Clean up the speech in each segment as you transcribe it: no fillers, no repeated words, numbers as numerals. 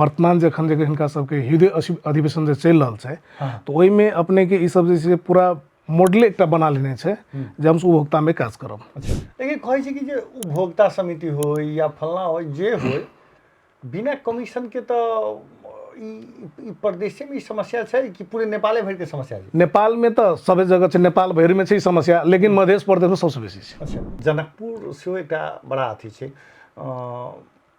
वर्तमान जे एखन जे हिनका सबके हृदय अधिवेशन जे चलि रहल छै, तऽ ओहिमे अपनेके ई सब जे छै पूरा मॉडले एकटा बना लेने छै जे हमसब उपभोक्तामे काज करब। अच्छा, लेकिन कहै छै कि जे उपभोक्ता समिति होय या फलना होय जे होय, बिना कमीशन के तऽ ई प्रदेशेमे ई समस्या छै कि पूरे नेपाले भरिके समस्या छै? नेपालमे तऽ सभे जगह छै, नेपाल भरिमे छै ई समस्या, लेकिन मधेश प्रदेशमे सबसँ बेसी छै। अच्छा, जनकपुर सेहो एकटा बड़ा अथी छै।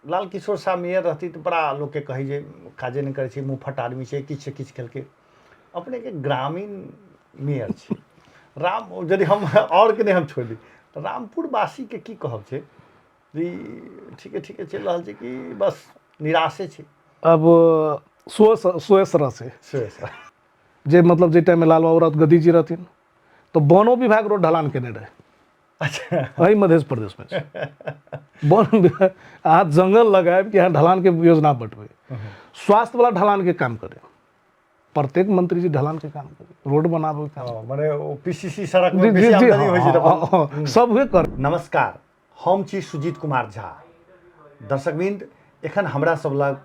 लाल किशोर साह मेयर रहती तऽ बड़ा लोकके कहै जे काजे नहि करै छै, मुँहफट आदमी छै, किछु किछु केलकै। अपनेके ग्रामीण मेयर छी, राम यदि हम आओरके नहि हम छोड़ि दी तऽ रामपुरवासीके की कहब छै? ठीके ठीके चलि रहल छै कि बस निराशे छै? अब सोए छै सोए जे मतलब जाहि टाइममे लाल बाबू रहत, गदीजी रहथिन, तऽ वनो विभाग रोड ढलान केने रहै। एहि मध्य प्रदेशमे छै वन विभाग, अहाँ जंगल लगायब कि अहाँ ढलानके योजना बटबै? स्वास्थ्यवला ढलानके काम करे, प्रत्येक मंत्री जी ढलान के काम करे, रोड बनाबे के काम। माने ओ पीसीसी सड़क में बेसी आमदनी होइ छै तऽ सब कर। नमस्कार, हम छी सुजीत कुमार झा। दर्शकवृंद, एखन हमरा सब लग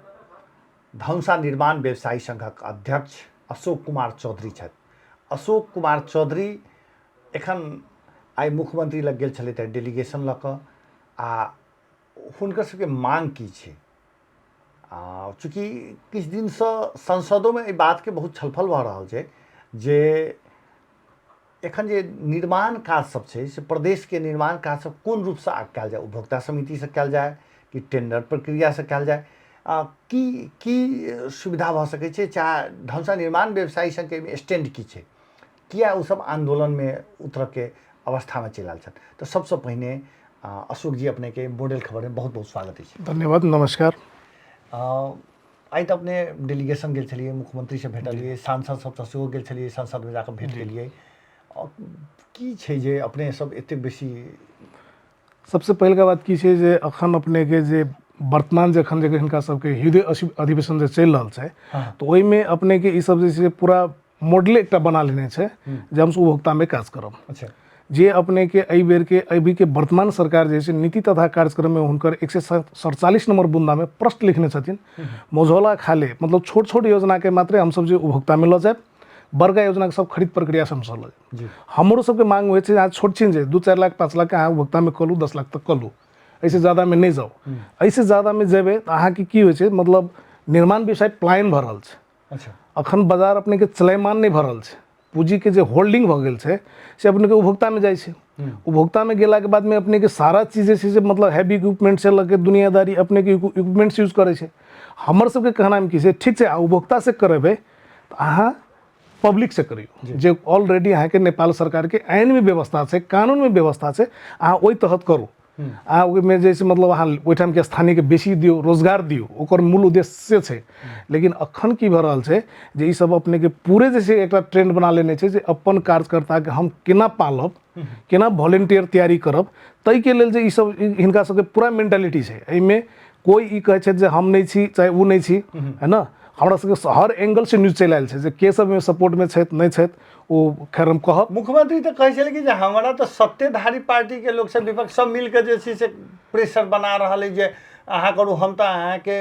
धनुषा निर्माण व्यवसायी संघक अध्यक्ष अशोक कुमार चौधरी छथि। अशोक कुमार चौधरी एखन आइ मुख्यमंत्री लग गेल छलथि डेलीगेशन लऽ कऽ, आ हुनकर सबके मांग की छै? आ चूँकि किछु दिनसँ संसदोमे एहि बातके बहुत छलफल भऽ रहल छै जे एखन जे निर्माण काज सब छै से प्रदेशके निर्माण काज सब कोन रूपसँ आग कयल जाय, उपभोक्ता समितिसँ कयल जाय कि टेंडर प्रक्रियासँ कयल जाय, आ की की सुविधा भऽ सकै छै, चाहे धनुषा निर्माण व्यवसायी सबके एहिमे स्टैंड की छै, किया ओ सब आन्दोलनमे उतरऽके अवस्थामे चलि आयल छथि। तऽ सबसँ पहिने अशोक जी, अपनेके मॉडल खबरमे बहुत बहुत स्वागत अछि। धन्यवाद, नमस्कार। आइ तऽ अपने डेलीगेशन गेल छलियै, मुख्यमंत्रीसँ भेटलियै, सांसद सबसँ सेहो गेल छलियै, संसदमे जाकऽ भेँट केलियै। की छै जे अपने सब एतेक बेसी? सबसँ पहिलका बात की छै जे अखन अपनेके जे वर्तमान जे एखन जे हिनका सबके हृदय अधिवेशन जे चलि रहल छै, तऽ ओहिमे अपनेके ई सब जे छै पूरा मॉडले एकटा बना लेने छै जे हमसब उपभोक्तामे काज करब। जे अपनेके एहि बेरके अभीके वर्तमान सरकार जे छै नीति तथा कार्यक्रममे हुनकर 147 नंबर बुन्दामे प्रश्न लिखने छथिन, मझौला खाले मतलब छोट छोट योजनाके मात्रे हमसब जे उपभोक्तामे लऽ जायब, बड़का योजनाके सब खरीद प्रक्रियासँ हमसब लऽ जायब। हमरो सबके मांग होइ छै अहाँ छोट छिन जे 2-4 लाख 5 लाखके अहाँ उपभोक्तामे कऽ लू, 10 लाख तक कऽ लू, एहिसँ ज्यादामे नहि जाउ। एहिसँ ज्यादामे जेबै तऽ अहाँके की होइ छै, मतलब निर्माण व्यवसाय पलायन भऽ रहल छै। अखन बाजार अपनेके चलायमान नहि भऽ रहल छै, पूँजीके जे होल्डिंग भऽ गेल छै से अपनेके उपभोक्तामे जाइ छै। उपभोक्तामे गेलाके बादमे अपनेके सारा चीज जे छै से मतलब हैवी इक्विपमेंट से लऽ के दुनियादारी अपनेके इक्विपमेंट्स यूज करै छै। हमर सबके कहनामे की छै, ठीक छै अहाँ उपभोक्ता से करेबै तऽ अहाँ पब्लिक से करियौ, जे ऑलरेडी अहाँके नेपाल सरकारके आइनमे व्यवस्था छै, कानूनमे व्यवस्था छै, अहाँ ओहि तहत करू। अहाँ ओहिमे जे छै मतलब अहाँ ओहिठामके स्थानीयके बेसी दियौ, रोजगार दियौ, ओकर मूल उद्देश्य से छै। लेकिन अखन की भऽ रहल छै जे ई सब अपनेके पूरे जे छै एकटा ट्रेंड बना लेने छै जे अपन कार्यकर्ताके हम केना पालब, केना वॉलेंटियर तैयारी करब, ताहिके लेल जे ई सब हिनका सबके पूरा मेंटालिटी छै। एहिमे कोइ ई कहै छथि जे हम नहि छी चाहे ओ नहि छी, है ना? हमरा सबके हर एंगलसँ न्यूज चलि आयल छै जे के सब एहिमे सपोर्टमे छथि नहि छथि, ओ खैर हम कहब। मुख्यमंत्री तऽ कहै छलै कि जे हमरा तऽ सत्तेधारी पार्टीके लोक सब विपक्ष सब मिलके जे छै से प्रेशर बना रहल अइ जे अहाँ करू, हम तऽ अहाँके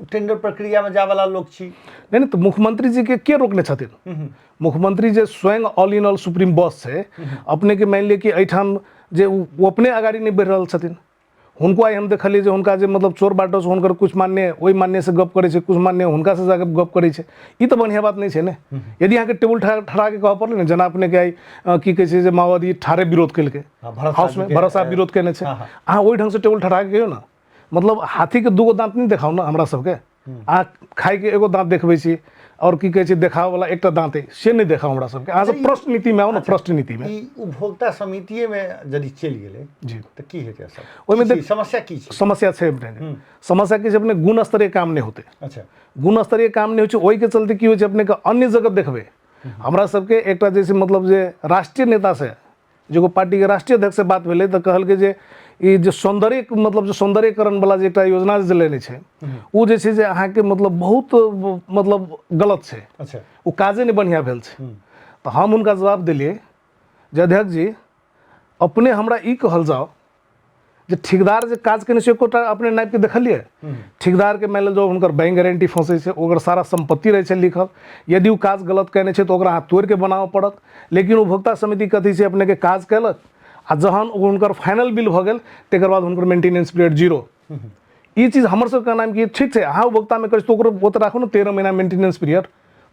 टेंडर प्रक्रियामे जायवला लोक छी। नहि नहि, तऽ मुख्यमंत्री जीके के रोकने छथिन? मुख्यमंत्री जे स्वयं all in all supreme boss छै अपनेके, मानि लिअ कि एहिठाम जे ओ अपने अगाड़ी नहि बढ़ि रहल छथिन। हुनको आइ हम देखलियै जे हुनका जे मतलब चोर बाटोसँ हुनकर किछु मान्य ओहि मान्यसँ गप करै छै, किछु मान्य हुनकासँ जाकऽ गप करै छै। ई तऽ बढ़िआँ बात नहि छै ने। यदि अहाँके टेबुल ठड़ा के कहऽ पड़लै ने, जेना अपनेके आइ की कहै छै जे माओवादी ठाढ़े विरोध केलकै हाउसमे, भरत साहब विरोध केने छै, अहाँ ओहि ढङ्गसँ टेबुल ठड़ा के कहियौ ने, मतलब हाथीके दूगो दाँत नहि देखाउ ने हमरा सबके। अहाँ खाइके एगो दाँत देखबै छी आओर की कहै छै देखाबऽवला एकटा दाँत अइ, से नहि देखाउ हमरा सबके। अहाँ सब प्रश्न नीतिमे आउ ने, प्रश्न नीतिमे। ई उपभोक्ता समितिएमे यदि चलि गेलै जी तऽ की हेतै सब? ओहिमे की छै? समस्या की छै? समस्या छै अपने, समस्या की छै अपने गुणस्तरीय काम नहि होतै। गुणस्तरीय काम नहि होइ छै, ओहिके चलते की होइ छै अपनेके अन्य जगह देखबै हमरा सबके एकटा जे छै मतलब जे राष्ट्रीय नेता से जे एगो पार्टीके राष्ट्रीय अध्यक्षसँ बात भेलै तऽ कहलकै जे ई जे सौन्दर्य मतलब जे सौन्दर्यकरणवला जे एकटा योजना जे लेने छै ओ जे छै जे अहाँके मतलब बहुत मतलब गलत छै। ओ काजे नहि बढ़िआँ भेल छै। तऽ हम हुनका जवाब देलियै जे अध्यक्ष जी अपने हमरा ई कहल जाओ जे ठेकेदार जे काज केने छै एकोटा अपने नापिके देखलियै? ठेकेदारके मानि लेल जाउ हुनकर बैंक गारंटी फँसै छै, ओकर सारा सम्पत्ति रहै छै लिखल। यदि ओ काज गलत केने छै तऽ ओकरा अहाँ तोड़िके बनाबऽ पड़त। लेकिन उपभोक्ता समिति कथी छै, अपनेके काज केलक आ जहन ओ हुनकर फाइनल बिल भऽ गेल तकर बाद हुनकर मेंटेनेंस पीरियड जीरो। ई चीज हमर सबके कहना कि ठीक छै, अहाँ उपभोक्तामे करै छी तऽ ओकरो ओतऽ राखू ने 13 महीना मेंटेनेंस पीरियड,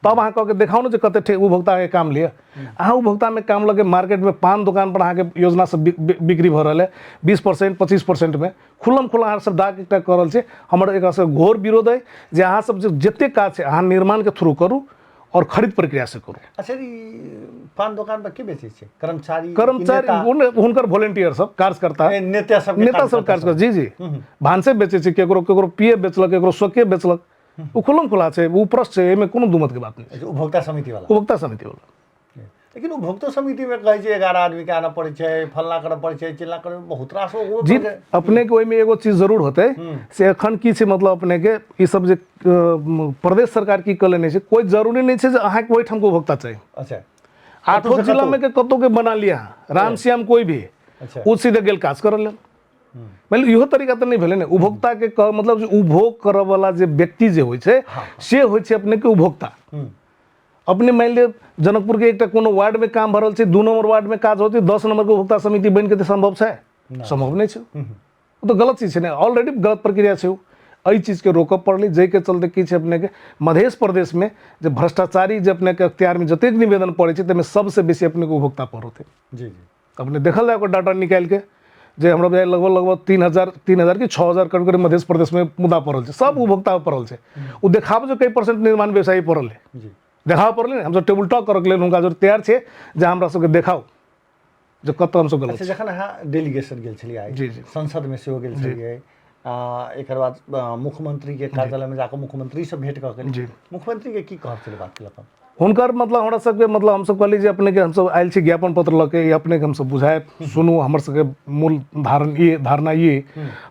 तब अहाँ कऽ के देखाउ ने जे कते उपभोक्ताके काम लिअ। अहाँ उपभोक्तामे काम लऽ के मार्केटमे पान दोकान पर अहाँके योजना सब बिक्री भऽ रहल है 20% 25%मे खुल्लम खुल्ला अहाँ सब डाक एकटा कऽ रहल छै। हमर एकरा से घोर विरोध अइ जे अहाँ सब जे जतेक काज छै अहाँ निर्माणके थ्रू करू और खरीद प्रक्रिया से करू। अच्छा, ई पान दोकान पर के बेचै छै? कर्मचारी? कर्मचारी, हुनकर वॉलेंटियर सब, कार्यकर्ता, नेता सब, नेता सब कार्यकर्ता। जी जी, भानसे बेचै छै, केकरो केकरो पीए बेचलक, केकरो सोके बेचलक। ओ खुल्लम खुला छै, ओ प्रश्न छै, एहिमे कोनो दूमत के बात नहि छै। उपभोक्ता समिति वाला, उपभोक्ता समिति वाला। लेकिन उपभोक्ता समिति में कहै छै 11 आदमी के आनऽ पड़ै छै, फल्लाँ करऽ पड़ै छै, चिल्लाँ करऽ, बहुत रास जी। अपने के ओहिमे एगो चीज जरूर होतै से एखन की छै, मतलब अपने के ई सब जे प्रदेश सरकार की कऽ लेने छै, कोइ जरूरी नहि छै जे अहाँके ओहिठामके उपभोक्ता चाही। अच्छा, आठो जिलामे के कतहु के बना लिअ अहाँ, राम श्याम कोइ भी, ओ सीधे गेल काज करऽ लेल। मतलब इहो तरीका तऽ नहि भेलै ने उपभोक्ताके कह, मतलब जे उपभोग करऽवला जे व्यक्ति जे होइ छै से होइ छै अपनेके उपभोक्ता। अपने मानि लिअ जनकपुरके एकटा कोनो वार्डमे काम भऽ रहल छै, 2 नम्बर वार्डमे काज होतै, 10 नम्बरके उपभोक्ता समिति बनिके तऽ सम्भव छै? सम्भव नहि छै। ओ तऽ गलत चीज छै ने, ऑलरेडी गलत प्रक्रिया छै। ओ एहि चीजके रोकऽ पड़लै, जाहिके चलते की छै अपनेके मध्य प्रदेशमे जे भ्रष्टाचारी जे अपनेके अख्तियारमे जतेक निवेदन पड़ै छै ताहिमे सबसँ बेसी अपनेके उपभोक्ता पर होतै। जी जी, अपने देखल जाय ओकर डाटा निकालिके जे हमरा बुझाइए लगभग लगभग 3000 कि 6000 करीब करीब मध्य प्रदेशमे मुद्दा पड़ल छै, सब उपभोक्ता पड़ल छै। ओ देखाब जे कई परसेंट निर्माण व्यवसायी पड़ल है, देखाब पड़लै ने। हमसब टेबुल टॉक करऽके लेल हुनका जरूर तैयार छियै जे हमरा सबके देखाउ जे कतऽ हमसब गलत। अच्छा, जखन अहाँ डेलीगेशन गेल छलियै, जी जी, संसदमे सेहो गेल छलियै, एकर बाद मुख्यमंत्रीके कार्यालयमे जाकऽ मुख्यमंत्रीसँ भेंट कऽ के जी, मुख्यमंत्रीके की कहब छलै बात केलक? हुनकर मतलब हमरा सबके मतलब हमसब कहली जे अपनेके हमसब आयल छी ज्ञापन पत्र लऽ के, अपनेके हमसब बुझायब, सुनू हमर सबके मूल धारण ई धारणा ई,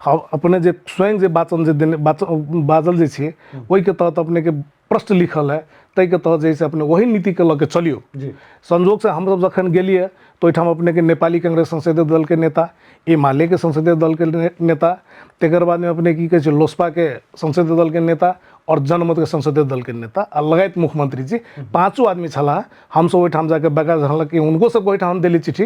हम अपने जे स्वयं जे वाचन जे देने बाजल जे छियै ओहिके तहत अपनेके प्रश्न लिखल है, ताहिके तहत जे से अपने ओही नीतिके लऽ के चलियौ। संजोगसँ हमसब जखन गेलियै तऽ ओहिठाम अपनेके नेपाली कांग्रेस संसदीय दलके नेता, एमालेके संसदीय दलके नेता, तकर बादमे अपने की कहै छै लोसपाके संसदीय दलके नेता और जनमतके संसदीय दलके नेता आ लगायत मुख्यमंत्री जी 5 आदमी छलाह। हमसब ओहिठाम जाके बका जानलक कि हुनको सबके ओहिठाम हम देली चिट्ठी,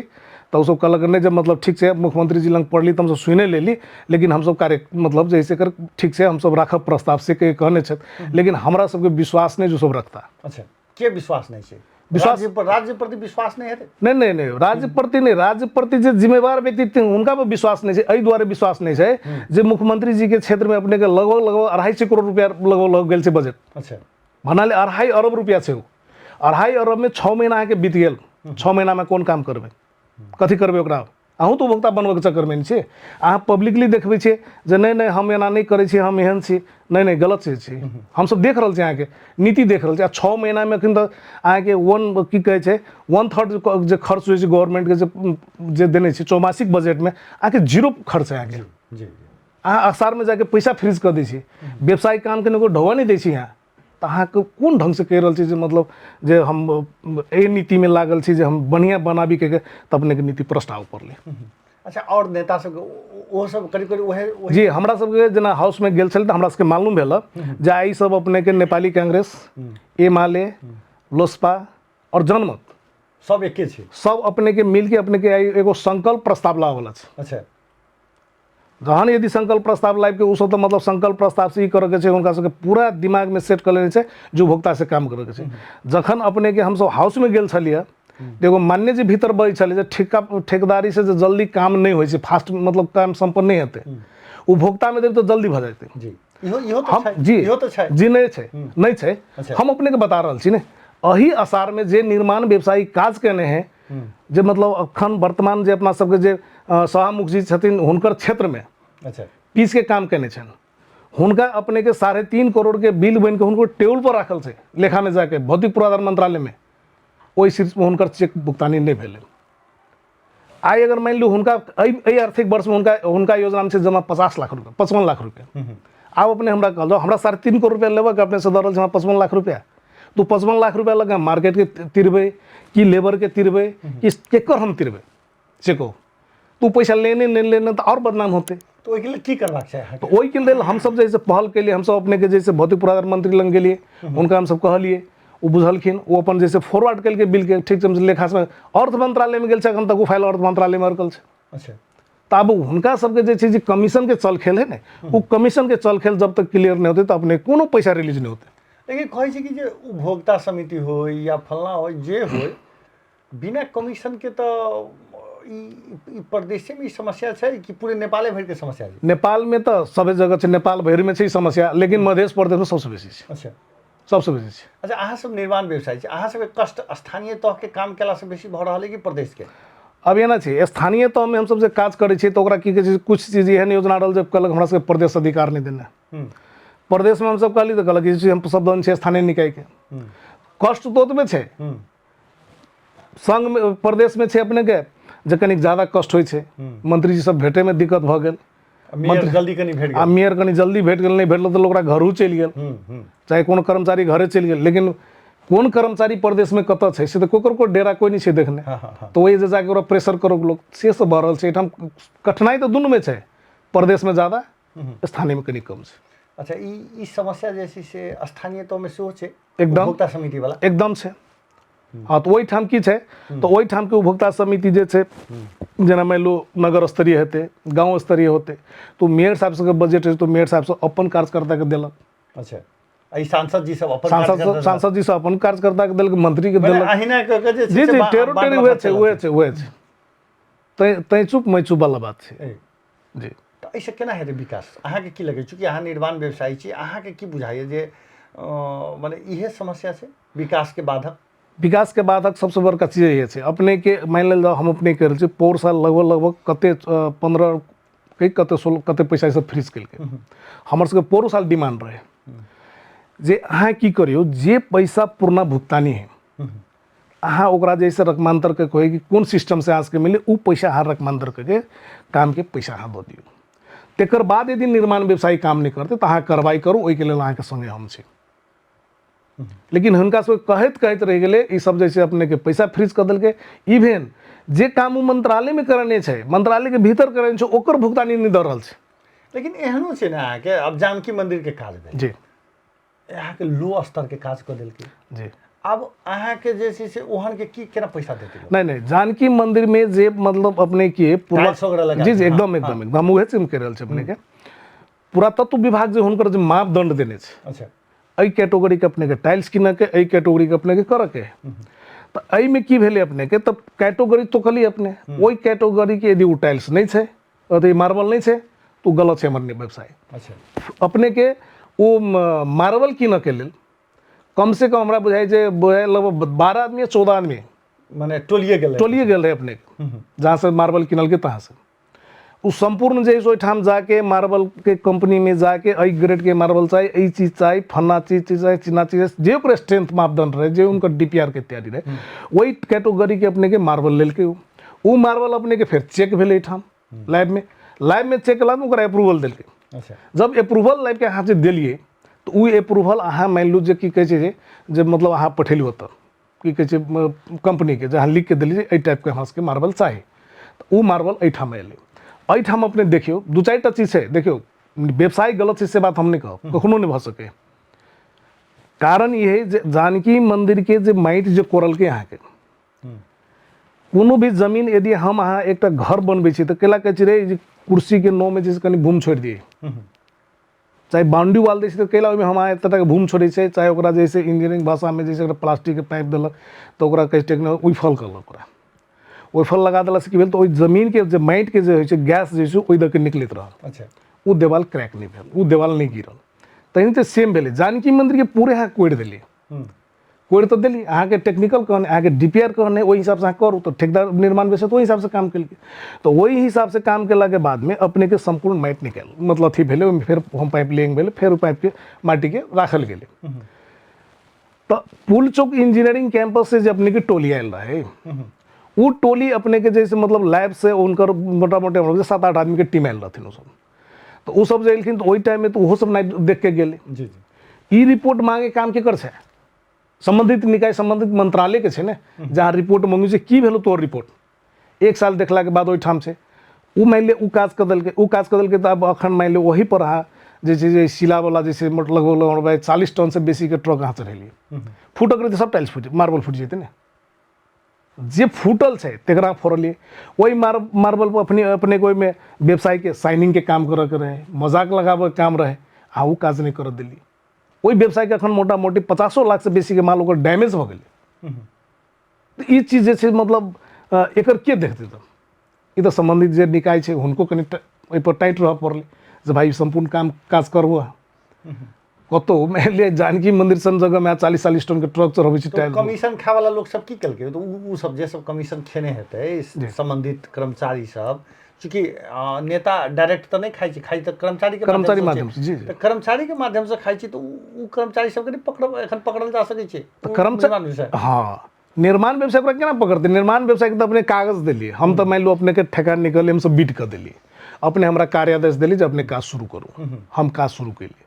तऽ ओसब कहलक नहि जे मतलब ठीक छै, मुख्यमंत्री जी लग पढ़ली तऽ हमसब सुने लेली, लेकिन हमसब कार्य मतलब जे एकर ठीक छै हमसब राखब प्रस्ताव से कहने छथि, लेकिन हमरा सबके विश्वास नहि जे सब रखता। अच्छा, के विश्वास नहि छै? विश्वास राज्य प्रति विश्वास नहि हेतै? नहि नहि नहि, राज्य प्रति नहि, राज्य प्रति जे जिम्मेवार व्यक्ति हुनका पर विश्वास नहि छै। एहि दुआरे विश्वास नहि छै जे मुख्यमंत्री जी के क्षेत्र में अपने के लगभग लगभग 250 करोड़ रुपया लगभग लग गेल छै बजट। अच्छा, भन्नाले 2.5 अरब रुपया छै। 2.5 अरब में 6 महीना अहाँके बीत गेल, 6 महीना में कोन काम करबै, कथी करबै ओकरा? अहूँ तऽ उपभोक्ता बनबैके चक्करमे नहि छियै, अहाँ पब्लिकली देखबै छियै जे नहि नहि हम एना नहि करै छी, हम एहन छी, नहि नहि गलत चीज छी। हमसब देख रहल छी अहाँके नीति देख रहल छी। आ 6 महीनामे एखन तऽ अहाँके वन की कहै छै 1/3 जे खर्च होइ छै गवर्नमेंटके जे देने छै चौमासिक बजटमे अहाँके जीरो खर्च है अहाँके। जी, अहाँ असारमे जाके पैसा फ्रीज कऽ दै छी, व्यवसायिक कामके ने कोइ ढौआ नहि दै छी अहाँ, तऽ अहाँके कोन ढङ्गसँ कहि रहल छी जे मतलब जे हम एहि नीतिमे लागल छी जे हम बढ़िआँ बनाबी कहिके, तऽ अपनेके नीति प्रश्न आबऽ पड़लै। अच्छा, आओर नेता सबके ओहो सब करीब करीब वएह? जी, हमरा सबके जेना हाउसमे गेल छलै तऽ हमरा सबके मालूम भेल जे आइ सब अपनेके नेपाली कांग्रेस, एमाले, लोसपा और जनमत सब एके छै, सब अपनेके मिलके अपनेके आइ एगो संकल्प प्रस्ताव लाबऽ छै। अच्छा, जहन यदि संकल्प प्रस्ताव लाबिके ओसब तऽ मतलब संकल्प प्रस्ताव से ई करऽके छै, हुनका सबके पूरा दिमागमे सेट कऽ लेने छै जे उपभोक्ता से काम करऽके छै। जखन अपनेके हमसब हाउसमे गेल छलियै तऽ एगो मान्य जे भीतर बजै छलै जे ठेका ठेकेदारी से जे जल्दी काम नहि होइ छै, फास्ट मतलब काम सम्पन्न नहि हेतै, उपभोक्तामे देब तऽ जल्दी भऽ जेतै। जी, इहो इहो तऽ हम छै, जी इहो तऽ छै। जी नहि छै, नहि छै। अच्छा। हम अपनेके बता रहल छी ने, एहि असारमे जे निर्माण व्यवसायी काज केने है, जे मतलब अखन वर्तमान जे अपना सबके जे सभामुख जी छथिन हुनकर क्षेत्रमे अच्छा पीसके काम केने छनि, हुनका अपनेके 3.5 करोड़के बिल बनिके हुनको टेबुल पर राखल छै लेखामे जाके भौतिक पूर्वाधार मंत्रालयमे, ओहि शीर्षमे हुनकर चेक भुगतानी नहि भेलै। आइ अगर मानि लियौ हुनका एहि आर्थिक वर्षमे हुनका हुनका योजनामे छै जमा 50 लाख रुपया, 55 लाख रुपया। आब अपने हमरा कहल जाउ हमरा 3.5 करोड़ रुपया लेबक, अपनेसँ दऽ रहल छै हमरा 55 लाख रुपया, तो 55 लाख रुपया लग मार्केटके तिरबै कि लेबरके तिरबै कि केकर हम तिरबै से कहू। तऽ ओ पैसा लेने नहि लेने तऽ आओर बदनाम होतै। तऽ ओहिके लेल की करबाक छै अहाँके? तऽ ओहिके लेल हमसब जे है से पहल केलियै। हमसब अपनेके जे है से भौतिक पूर्वाधार मंत्री लग गेलियै, हुनका हमसब कहलियै, ओ बुझलखिन, ओ अपन जे से फॉरवर्ड केलकै बिलके, ठीक छै, लेखा समय अर्थ मंत्रालयमे गेल छै, एखन तक ओ फाइल अर्थ मंत्रालयमे अटकल छै। तऽ आब हुनका सबके जे छै जे कमीशनके चल खेल है ने, ओ कमीशनके चल खेल जब तक क्लियर नहि होतै तऽ अपने कोनो पैसा रिलीज नहि होतै। लेकिन कहै छै कि जे उपभोक्ता समिति होय या फल्लाँ होय जे होय, बिना कमीशनके तऽ ई ई प्रदेशेमे ई समस्या छै कि पूरे नेपाले भरिके समस्या छै? नेपालमे तऽ सभे जगह छै, नेपाल भरिमे छै ई समस्या, लेकिन मधेश प्रदेशमे सबसँ बेसी छै। सबसँ बेसी छै। अच्छा, अहाँ सब निर्माण व्यवसाय छी, अहाँ सबके कष्ट स्थानीय तहके काम केलासँ बेसी भऽ रहल है कि प्रदेशके? अब एना छै, स्थानीय तहमे हमसब जे काज करै छियै तऽ ओकरा की कहै छै, कुछ चीज एहन योजना रहल जे कहलक हमरा सबके प्रदेश अधिकार नहि देने। प्रदेशमे हमसब कहली तऽ कहलक जे हम सब दन छै स्थानीय निकायके। कष्ट तऽ ओतबे छै, संगमे प्रदेशमे छै अपनेके जे कनिक ज्यादा कष्ट होइ छै, मंत्रीजी सब भेटैमे दिक्कत भऽ गेल, मेयर जल्दी कनि भेट गेल, आ मेयर कनि जल्दी भेट गेल, नहि भेटल तऽ ओकरा घरो चलि गेल, चाहे कोनो कर्मचारी घरे चलि गेल। लेकिन कोन कर्मचारी प्रदेशमे कतऽ छै से तऽ ककरो कोइ डेरा कोइ नहि छै देखने, तऽ ओहि जे जाके ओकरा प्रेशर करो लोक, से सब भऽ रहल छै। एहिठाम कठिनाइ तऽ दुनूमे छै, प्रदेशमे ज्यादा, स्थानीयमे कनि कम छै। अच्छा, ई समस्या जे छै से स्थानीय तहमे सेहो छै? एकदम। उपभोक्ता समिति वाला एकदम छै। हँ, तऽ ओहिठाम की छै, तऽ ओहिठामके उपभोक्ता समिति जे छै, जेना मानि लू नगर स्तरीय हेतै, गाँव स्तरीय होतै, तऽ मेयर साहब सबके बजट होइ छै, तऽ मेयर साहब सब अपन कार्यकर्ताके देलक। अच्छा, ई सांसद जी सब अपन सांसद सांसद जी सब अपन कार्यकर्ताके देलक, मंत्रीके देलक, अहिना कऽ के जे जी जी टेरो टेरी उहे छै, उहे छै, उहे छै। तैं तैं चुप मैं चुप वाला बात छै जी। तऽ एहिसँ केना हेतै विकास, अहाँके की लगै? चूँकि अहाँ निर्माण व्यवसायी छी, अहाँके की बुझाइए जे मने इहे समस्या छै विकासके बाधक? विकासके बाधक सबसँ बड़का चीज इहे छै अपनेके। मानि लेल जाउ, हम अपने कहि रहल छी, पौर साल लगभग लगभग कते 15 के कते 16 कते पैसा सब फ्रीज केलकै। हमर सबके पौरो साल डिमांड रहे जे अहाँ की करियौ, जे पैसा पुरना भुगतानी है अहाँ ओकरा जैसे रकमान्तर के कहै कि कोन सिस्टमसँ अहाँ सबके मिले, ओ पैसा अहाँ रकमान्तर करके कामके पैसा अहाँ दऽ दियौ। तकर बाद यदि निर्माण व्यवसायी काम नहि करतै तऽ अहाँ कार्रवाई करू, ओहिके लेल अहाँके सङ्गे हम छी। लेकिन हुनका सबके कहैत कहैत रहि गेलै, ई सब जैसे अपनेके पैसा फ्रीज कऽ देलकै। इवेन जे काम ओ मंत्रालयमे करेने छै, मंत्रालयके भीतर करेने छै, ओकर भुगतानी नहि दऽ रहल छै। लेकिन एहनो छै ने अहाँके, आब जानकी मन्दिरके काज भेल जी, अहाँके लो स्तरके काज कऽ देलकै जी, आब अहाँके जे छै से ओहनके की केना पैसा देतै? नहि नहि, जानकी मंदिर में जे मतलब अपने के पूरा टाइल्स वगैरह लगा जी जी, एकदम एकदम एकदम, हम उहे चीज कहि रहल छी। अपने के पुरातत्व विभाग जे हुनकर जे मापदंड देने छै, एहि कैटेगरी के अपने के टाइल्स किनऽ के, एहि कैटेगरी के अपने के करऽ के, तऽ एहिमे की भेलै अपने के, तऽ कैटेगरी तो कहलियै अपने, ओहि कैटेगरी के यदि ओ टाइल्स नहि छै, अथी मार्बल नहि छै, तऽ ओ गलत छै हमर व्यवसाय। अपने के ओ मार्बल कीनऽ के लेल कम से कम हमरा बुझाइ छै बुझाइ लगभग 12 आदमी या 14 आदमी मने टोलिए गेलै, टोलिए गेल रहै अपने के, जहाँ से मार्बल किनलकै तहाँ से ओ सम्पूर्ण जे है से ओहिठाम जाके मार्बलके कंपनीमे जाके एहि ग्रेडके मार्बल चाही, एहि चीज चाही, फन्ना चीज चीज चाही, चिन्ना चीज, जे ओकर स्ट्रेंथ मापदंड रहै, जे हुनकर डी पी आर के तैयारी रहै, ओहि कैटेगरीके अपनेके मार्बल लेलकै। ओ मार्बल अपनेके फेर चेक भेलै एहिठाम लैबमे, लैबमे चेक केलामे ओकरा अप्रूवल देलकै। जब अप्रूवल लैबके अहाँ जे देलियै तऽ ओ अप्रूवल अहाँ मानि लू जे की कहै छै जे मतलब अहाँ पठेलियै ओतऽ की कहै छै कंपनीके, जे अहाँ लिखके देलियै जे एहि टाइपके हमरा सबके मार्बल चाही, तऽ ओ मार्बल एहिठाम अयलै। एहिठाम अपने देखियौ दू चारि टा चीज छै। देखियौ, व्यवसाय गलत छै से बात हम नहि कहब, कखनो नहि भऽ सकै। कारण ई है जे जानकी मंदिरके जे माटि जे कोरलकै अहाँके, कोनो भी जमीन यदि हम अहाँ एकटा घर बनबै छी तऽ केला कहै छी रे जे कुर्सीके नौमे जे कनि भूम छोड़ि दियै, चाहे बाउंड्री वाल दै छै तऽ कैला ओहिमे हम अहाँ एतेक टाके भूम छोड़ै छै, चाहे ओकरा जे छै इंजीनियरिंग भाषामे जे छै ओकरा प्लास्टिकके पाइप देलक तऽ ओकरा कहै छै टेक्नो ओहि फल कहलक, ओकरा ओहि फल लगा देलासँ की भेल तऽ ओहि जमीनके जे माटिके जे होइ छै गैस जे छै ओहि दऽ के निकलैत रहल। ओ देवाल क्रैक नहि भेल, ओ देवाल नहि गिरल। तहिना तऽ सेम भेलै जानकी मन्दिरके पूरे अहाँ कोड़ि देलियै, कोड़ि तऽ देली, अहाँके टेक्निकल कहने, अहाँके डी पी आर कहने, ओहि हिसाबसँ अहाँ करू तऽ ठेकेदार निर्माण बेस ओहि हिसाबसँ काम केलकै। तऽ ओहि हिसाबसँ काम केलाके बादमे अपनेके सम्पूर्ण माटि निकालि मतलब अथी भेलै, ओहिमे फेर होम पाइप लेइंग भेलै, फेर ओ पाइपके माटिके राखल गेलै। तऽ पुल चौक इंजीनियरिंग कैंपस से जे अपनेके टोली आयल रहै, ओ टोली अपनेके जैसे मतलब लैब से हुनकर मोटा मोटी हमरा 7-8 आदमीके टीम आयल रहथिन ओसब। तऽ ओसब जे एलखिन तऽ ओहि टाइममे तऽ ओहो सब नापि देखके गेलै। जी जी। ई रिपोर्ट मांगे काम केकर छै? संबंधित निकाय संबंधित मंत्रालय के छै ने, जहाँ रिपोर्ट मंगू छै की भेलो तोहर रिपोर्ट, 1 साल देखला के बाद ओहिठाम छै। ओ मानि लिअ ओ काज कऽ देलकै, ओ काज कऽ देलकै। तऽ आब एखन मानि लिअ ओहि पर अहाँ जे छै जे शिलावला जे छै लगभग लगभग 40 टनसँ बेसीके ट्रक अहाँ चढ़ेलियै, फूटक रहतै सब टाइल्स फूटि, मार्बल फूटि जेतै ने। जे फूटल छै तकरा फोड़लियै। ओहि मार्बल पर अपने अपनेके ओहिमे व्यवसायके साइनिंगके काम करऽके रहै, मजाक लगाबऽके काम रहै, आ ओ काज नहि करऽ देलियै। ओहि व्यवसायके एखन मोटा मोटी 50 लाखसँ बेसीके माल ओकर डैमेज भऽ गेलै। तऽ ई चीज जे छै मतलब एकर के देखतै? तऽ ई तऽ सम्बन्धित जे निकाय छै हुनको कनि ओहिपर टाइट रहऽ पड़लै जे भाइ सम्पूर्ण काम काज करबो अहाँ। कतहु मानि लिअ जानकी मन्दिर सन जगहमे 40-40 टनके ट्रक चढ़बै छै टाइल। कमीशन खाय वाला लोक सब की केलकै? तऽ ओ सब जे सब कमीशन खेने हेतै सम्बन्धित कर्मचारी सब, चूँकि नेता डायरेक्ट तऽ नहि खाइ छै, खाइ तऽ कर्मचारीके कर्मचारी माध्यमसँ। जी जी, तऽ कर्मचारीके माध्यमसँ खाइ छै, तऽ ओ कर्मचारी सबके नहि पकड़ब एखन पकड़ल जा सकै छै? तऽ कर्मचारी, हँ, निर्माण व्यवसाय ओकरा केना पकड़तै? निर्माण व्यवसायके तऽ अपने कागज देलियै हम, तऽ मानि लू अपनेके ठेका निकललै, हमसब बीट कऽ देलियै, अपने हमरा कार्यादेश देली जे अपने काज शुरू करू। हम काज शुरू केलियै।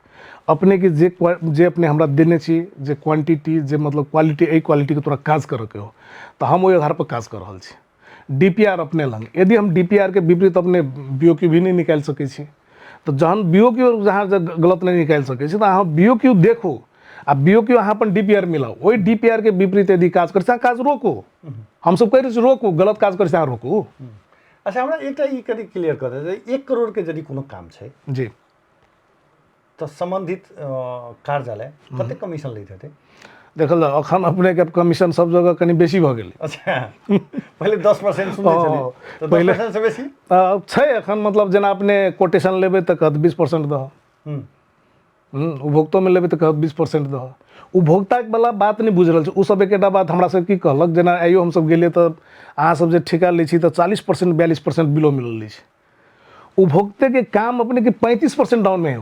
अपनेके जे जे अपने हमरा देने छी जे क्वांटिटी, जे मतलब क्वालिटी, एहि क्वालिटीके तोरा काज करऽके हो, तऽ हम ओहि आधारपर काज कऽ रहल छी। डी पी आर अपने लग, यदि हम डी पी आर के विपरीत अपने बी ओ क्यू भी नहि निकालि सकै छी, तऽ जहन बी ओ क्यू जहाँ गलत नहि निकालि सकै छी, तऽ अहाँ बी ओ क्यू देखू आ बी ओ क्यू अहाँ अपन डी पी आर मिलाउ। ओहि डी पी आर के विपरीत यदि काज करै छी, अहाँ काज रोकू। हमसब कहि रहल छी रोकू, गलत काज करै छी अहाँ रोकू। अच्छा, हमरा एकटा ई कनि क्लियर कऽ दे, 1 करोड़के यदि कोनो काम छै जी, तऽ सम्बन्धित कार्यालय कतेक कमीशन लैत हेतै? देखल जाउ, अखन अपनेके कमीशन सब जगह कनि बेसी भऽ गेलै। अच्छा, पहिले 10% सुनै छलियै, तऽ 10% से बेसी छै एखन। मतलब जेना अपने कोटेशन लेबै तऽ कहत 20% दह, उपभोक्तोमे लेबै तऽ कहत 20% दह। उपभोक्तावला बात नहि बुझि रहल छै ओसब। एकेटा बात हमरा सबके की कहलक, जेना आइयो हमसब गेलियै तऽ अहाँ सब जे ठिका लै छी तऽ 40%, 42% बिलो मिलल लै छै। उपभोक्ते के काम अपने के 35% डाउन में है,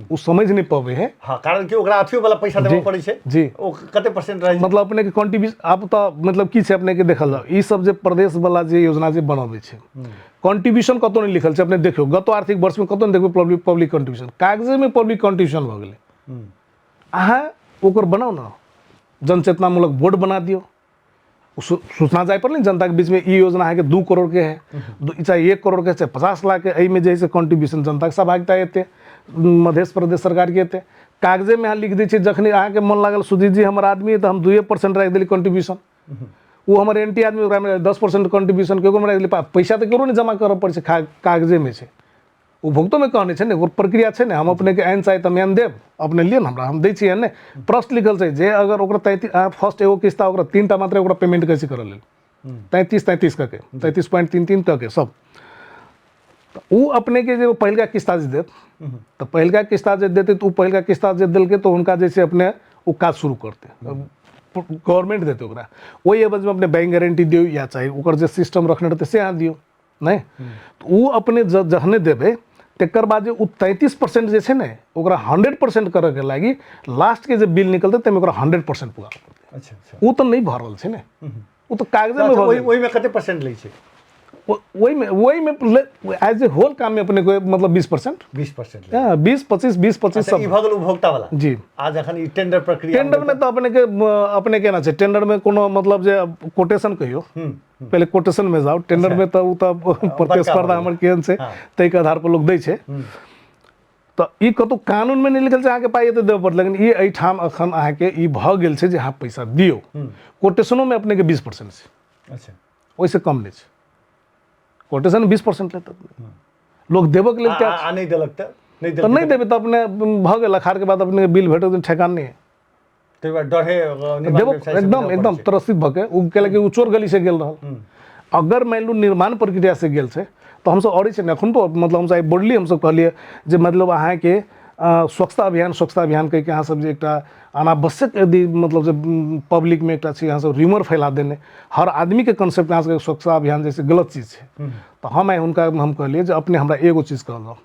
वो समझ नहीं पवे है। हाँ, कारण कि ओकरा अथियो वाला पैसा देबऽ पड़ै छै। जी। ओ कते परसेंट रहै छै? मतलब अपने के कंट्रीब्यूशन आब तऽ मतलब की छै अपने के, देखल जाओ ई सब जे प्रदेश वाला जे योजना जे बनबै छै, कंट्रीब्यूशन कतौ नहि लिखल छै। अपने देखियौ, गत आर्थिक वर्ष में कतौ नहि देखबै पब्लिक पब्लिक कंट्रीब्यूशन, कागजे में पब्लिक कंट्रीब्यूशन भऽ गेलै। अहाँ ओकर बनाउ ने, जनचेतनामूलक बोर्ड बना दियौ, सूचना जाय पड़लै जनताके बीचमे, ई योजना अहाँके 2 करोड़के है, चाहे 1 करोड़के चाहे 50 लाखके, एहिमे जे है से कॉन्ट्रीब्यूशन जनताके सहभागिता एतै, मध्य प्रदेश सरकारके एतै। कागजेमे अहाँ लिख दै छियै, जखन अहाँके मन लागल सुजीत जी हमर आदमी है तऽ हम 2% राखि देली कॉन्ट्रीब्यूशन, ओ हमर एंटी आदमी ओकरामे 10% कॉन्ट्रीब्यूशन केकरोमे राखि देली। पैसा तऽ केकरो नहि जमा करऽ पड़ै छै, कागजेमे छै। उपभोक्तोमे कहने छै ने, ओकर प्रक्रिया छै ने, हम अपनेके एहन चाही तऽ हम एहन देब, अपने लिअ ने हमरा, हम दै छी एहन नहि प्रश्न लिखल छै जे अगर ओकरा 33 फर्स्ट एगो किस्ता ओकरा 3टा मात्र ओकरा पेमेंट कैसे करऽ लेल 33 33 कऽ के 33.33 कऽ के सब, तऽ ओ अपनेके जे पहिलका किस्ता जे देत, तऽ पहिलका किस्ता जे देतै, तऽ ओ पहिलका किस्ता जे देलकै तऽ हुनका जे छै अपने ओ काज शुरू करतै, गवर्नमेंट देतै ओकरा। ओहि एवजमे अपने बैंक गारंटी दियौ या चाहे ओकर जे सिस्टम रखने रहतै से अहाँ दियौ, नहि तऽ ओ अपने जखने देबै तकर बाद जे ओ 33% जे छै ने ओकरा 100% करऽके लागि लास्टके जे बिल निकलतै ताहिमे ओकरा 100% पुगाबऽ पड़तै। अच्छा अच्छा। ओ तऽ नहि भऽ रहल छै ने, ओ तऽ कागजेमे भऽ गेल। ओहिमे कते परसेंट लै छै? ओहिमे ओहिमे एज ए होल काममे अपने मतलब 20%। 20%। हँ, 20 25, 20 25 सब। ई भऽ गेल उपभोक्ता वाला। जी। आ जखन ई टेंडर प्रक्रिया, टेंडरमे तऽ अपनेके अपने केना छै, टेंडरमे कोनो मतलब जे कोटेशन कहियौ, पहिले कोटेशन में जाओ, टेंडर में तऽ ओ तऽ प्रतिस्पर्धा हमर केहन छै ताहिके आधार पर लोक दै छै। तऽ ई कतहु कानूनमे नहि लिखल छै अहाँके पाइ एते देबऽ पड़त, लेकिन ई एहिठाम एखन अहाँके ई भऽ गेल छै जे अहाँ पैसा दियौ। कोटेशनोमे अपनेके 20% छै। ओहिसँ कम नहि छै। कोटेशन 20% लेत लोक देबऽके लेल तैयार। आ नहि देलक तऽ? नहि देबै तऽ अपने भऽ गेल, अखाड़के बाद अपने बिल भेटत ठेकान नहि। ताहि दुआरे डरे देबो एकदम एकदम त्रसित भऽ के ओ केलक कि ओ चोर गली से गेल रहल। अगर मानि लू निर्माण प्रक्रिया से गेल छै तऽ हमसब अड़ै छै ने एखन तो, मतलब हमसब आइ बोललियै, हमसब कहलियै जे मतलब अहाँके स्वच्छता अभियान, स्वच्छता अभियान कहिके अहाँ सब जे एकटा अनावश्यक यदि मतलब जे पब्लिकमे एकटा छै अहाँ सब र्यूमर फैला देने, हर आदमीके कॉन्सेप्ट अहाँ सबके स्वच्छता अभियान जैसे गलत चीज छै। तऽ हम आइ हुनका हम कहलियै जे अपने हमरा एगो चीज कहलहुँ,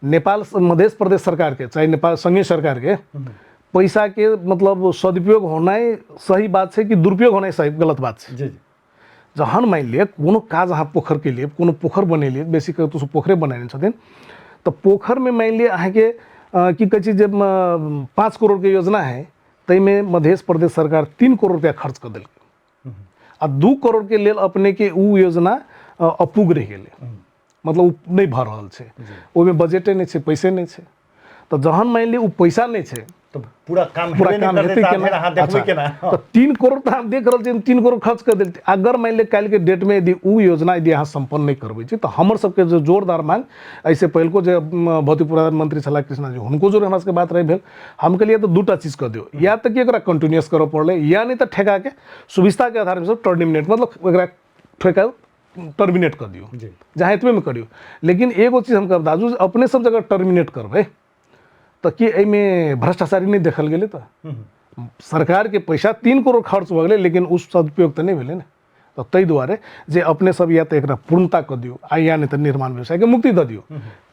नेपाल मध्य प्रदेश सरकारके चाहे नेपाल संघीय सरकारके पैसाके मतलब सदुपयोग होनाइ सही बात छै कि दुरुपयोग होनाइ सही गलत बात छै? जी जी। जहन मानि लिअ कोनो काज अहाँ पोखरिके लिए कोनो पोखरि बनेलियै, बेसी कऽ तऽ पोखरे बनेने छथिन, तऽ पोखरिमे मानि लिअ अहाँके की कहै छै जे 5 करोड़के योजना है, ताहिमे मध्य प्रदेश सरकार 3 करोड़ रुपया खर्च कऽ देलकै आ 2 करोड़के लेल अपनेके ओ योजना अपूग रहि गेलै। मतलब ओ नहि भऽ रहल छै, ओहिमे बजटे नहि छै, पैसे नहि छै। तऽ जहन मानि लिअ ओ पैसा नहि छै तऽ पूरा काम पूरा हेबे नहि काम करतै हेतै तऽ केना? फेर अहाँ देखबै अच्छा, केना? तऽ 3 करोड़ तऽ हम देख रहल छी, 3 करोड़ खर्च कऽ देलकै। अगर मानि लिअ काल्हिके डेटमे यदि ओ योजना यदि अहाँ सम्पन्न नहि करबै छी तऽ हमर सबके जे जोरदार मांग, एहिसँ पहिलको जे भौतिक प्रधानमंत्री छलाह कृष्णा जी, हुनको जोर हमरा सबके बात रहि भेल। हम कहलियै तऽ 2टा चीज कऽ दियौ, या तऽ कि एकरा कंटिन्यूअस करऽ पड़लै, या नहि तऽ ठेकाके सुविस्ताके आधारमे सब टर्मिनेट, मतलब एकरा ठेका टर्मिनेट कऽ दियौ, जहाँ एतबेमे करियौ। लेकिन एगो चीज हम कहब दाजू, अपने सब जगह टर्मिनेट करबै तऽ की एहिमे भ्रष्टाचारी नहि देखल गेलै? तऽ सरकारके पैसा 3 करोड़ खर्च भऽ गेलै, लेकिन ओ सदुपयोग तऽ नहि भेलै ने। तऽ ताहि दुआरे जे अपने सब या तऽ एकरा पूर्णता कऽ दियौ आ या नहि तऽ निर्माण व्यवसायके मुक्ति दऽ दियौ।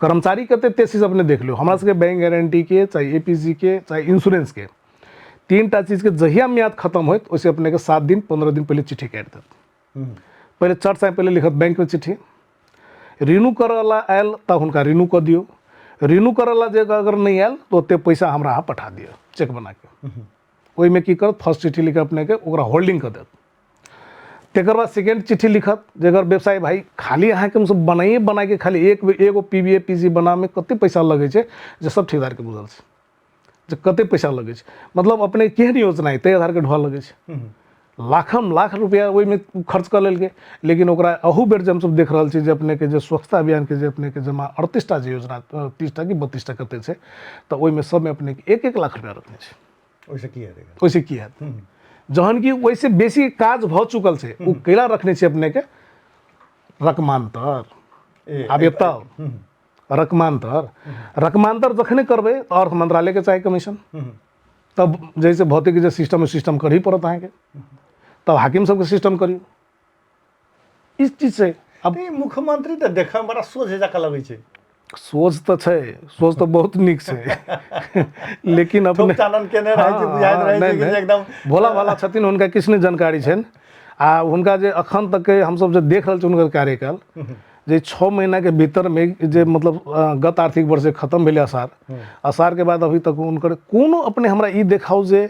कर्मचारी कते ते चीज अपने देख लियौ। हमरा सबके बैंक गारंटीके चाहे ए पी जी के चाहे इंश्योरेंसके 3टा चीजके जहिया म्याद खत्म होइत ओहिसँ अपनेके 7 दिन 15 दिन पहिले चिट्ठी काटि देत। पहिले 4 साल पहिले लिखत बैंकमे चिट्ठी, रिन्यू करऽला आयल तऽ हुनका रिन्यू कऽ दियौ, रिन्यू करऽला जे अगर नहि आयल तऽ ओते पैसा हमरा अहाँ पठा दिअ चेक बनाके। ओहिमे की करत, फर्स्ट चिट्ठी लिख अपनेके ओकरा होल्डिंग कऽ देत, तकर बाद सेकेंड चिट्ठी लिखत जे अगर व्यवसाय भाई खाली अहाँके हमसब बनाइए बनाके खाली एक एगो P B A P G बनामे कते पैसा लगै छै जे सब ठेकेदारके बुझल छै जे कते पैसा लगै छै। मतलब अपने केहन योजना है ताहि आधारके ढोआ लगै छै, लाखम लाख रुपया ओहिमे खर्च कऽ लेलकै। लेकिन ओकरा अहू बेर जे हमसब देख रहल छी जे अपनेके जे स्वच्छता अभियानके जे अपनेके जमा 38टा जे योजना 30टा कि 32टा कते छै, तऽ ओहिमे सबमे अपनेके 1-1 लाख रुपया रखने छै। ओहिसँ की हेतै? ओहिसँ की हेतै जहन कि ओहिसँ बेसी काज भऽ चुकल छै, ओ कैला रखने छै अपनेके रकमान्तर। आब एतऽ रकमान्तर रकमान्तर जखने करबै तऽ अर्थ मंत्रालयके चाही कमीशन, तब जैसे भौतिक जे सिस्टम सिस्टम करही पड़त अहाँके, तब हाकिम सबके सिस्टम करियौ। इस चीज से अब मुख्यमंत्री तऽ देखऽ बड़ा सोझ जकाँ लगै छै। सोच तऽ छै, सोच तऽ बहुत नीक छै, लेकिन अपने चानन केने रहै छै, बुझाइत रहै छै कि एकदम भोला भाला छथिन, हुनका किछु नहि जानकारी छनि। आ हुनका जे अखन तक के हमसब जे देख रहल छी हुनकर कार्यकाल जे 6 महीना के भीतर में जे मतलब गत आर्थिक वर्ष खत्म भेलै असार, असार के बाद अभी तक हुनकर कोनो अपने हमरा ई देखाउ जे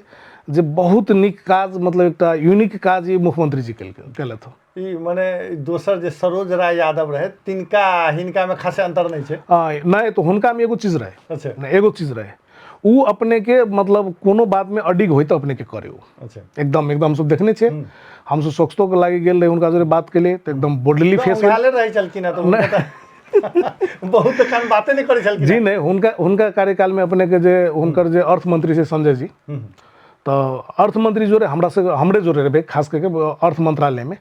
जे बहुत नीक काज, मतलब एकटा यूनिक काज ई मुख्यमंत्री जी केलथि। ई मने दोसर जे सरोज राय यादव रहे तिनका हिनका में खासे अंतर नहीं छै। नहीं तो हुनका में एगो चीज रहे। अच्छा। नहीं, एगो चीज रहे उ अपने के मतलब कोनो बात में अडिग होय तो अपने के करे उ। अच्छा। एकदम एकदम हमसब देखने छियै, हमसब सोचतो के लागि गेल रहे हुनका जोरे बात के लिए तो एकदम बोल्डली फेस उंघाले रहे छलखिन तो बहुत कान बाते नहीं करे छलखिन। जी नहीं, हुनका हुनका कार्यकाल में अपने के जे हुनकर जे अर्थ मंत्री से संजय जी, तो अर्थ मंत्री जोरे हमरा से हमरे जोरे रहे, खास करके अर्थ मंत्रालय में